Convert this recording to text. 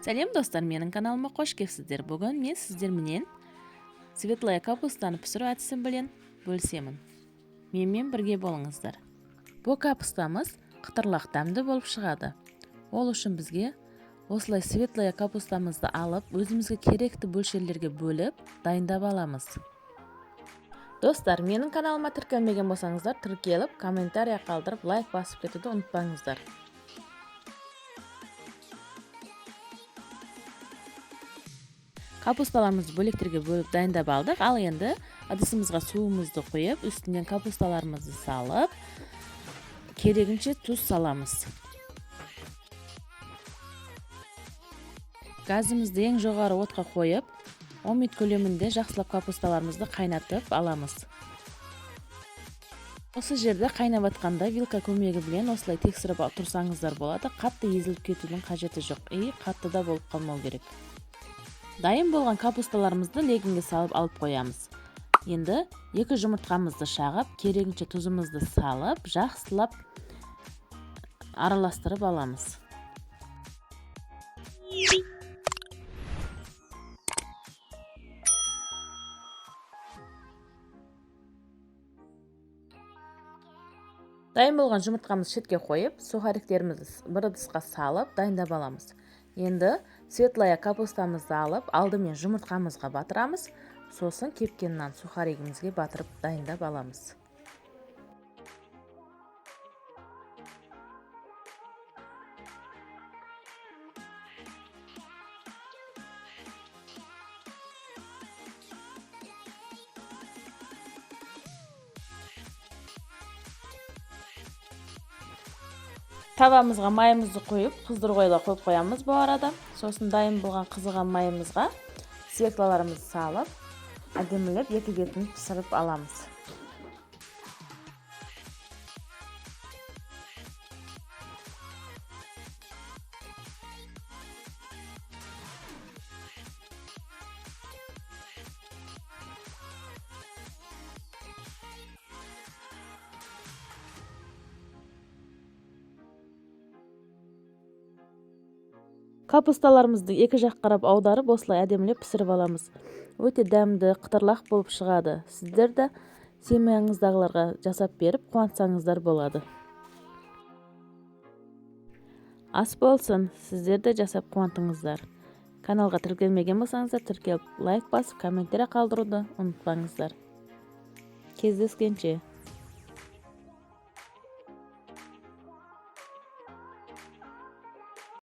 Сәлем, достар, менің каналыма қош келіпсіздер. Бүгін мен сіздер менен светлая капустаны пісіру әдісін білен бөлісемін. Менімен бірге болыңыздар. Бұл капустамыз қытырлақ дәмді болып шығады. Ол үшін бізге осылай светлая капустамызды алып, өзімізге керекті бөлшерлерге бөліп, дайындап аламыз. Достар, менің каналыма тіркелмеген болсаңыздар, тіркеліп, комментария қалдырып, лайк басып кетуді ұмытпаңыздар. Капусталарымызды бөлектерге бөліп дайындап алдық. Ал енді ыдысымызға суымызды құйып, үстінен капусталарымызды салып, керегінше тұз саламыз. Газымызды ең жоғары отқа қойып, 10 минут көлемінде жақсылап капусталарымызды қайнатып аламыз. Осы жерде қайнап жатқанда вилка көмегі білен осылай тексеріп тұрсаңыздар болады. Қатты езіліп кетудің қажеті жоқ, и қатты да болып қалмау керек. Дайын болған капусталарымызды легенге салып алып қоямыз. Енді 2 жұмыртқамызды шағып, керегінше тұзымызды салып, жақсылап араластырып аламыз. Дайын болған жұмыртқамызды шетке қойып, сухариктерімізді бір ыдысқа салып дайындап аламыз. Енді светлая капустамызды алып, алдымен жұмыртқамызға батырамыз, сосын кепкен нан сухаригімізге батырып дайындап аламыз. Табамызға майымызды құйып, қыздыру қойып қоямыз бұл арада. Сосын дайын болған қызыған майымызға свеклаларымызды салып, әдемілеп екі бетін пісіріп аламыз. Капусталарымызды екі жақ қарап аударып, осылай әдемілеп пісіріп аламыз. Өте дәмді, қытырлақ болып шығады. Сіздер де семьяңыздағыларға жасап беріп, қуантсаңыздар болады. Ас болсын, сіздер де жасап қуантыңыздар. Каналға тіркелмеген болсаңыздар, тіркеліп, лайк басып, комментария қалдыруды ұмытпаңыздар. Кездескенше.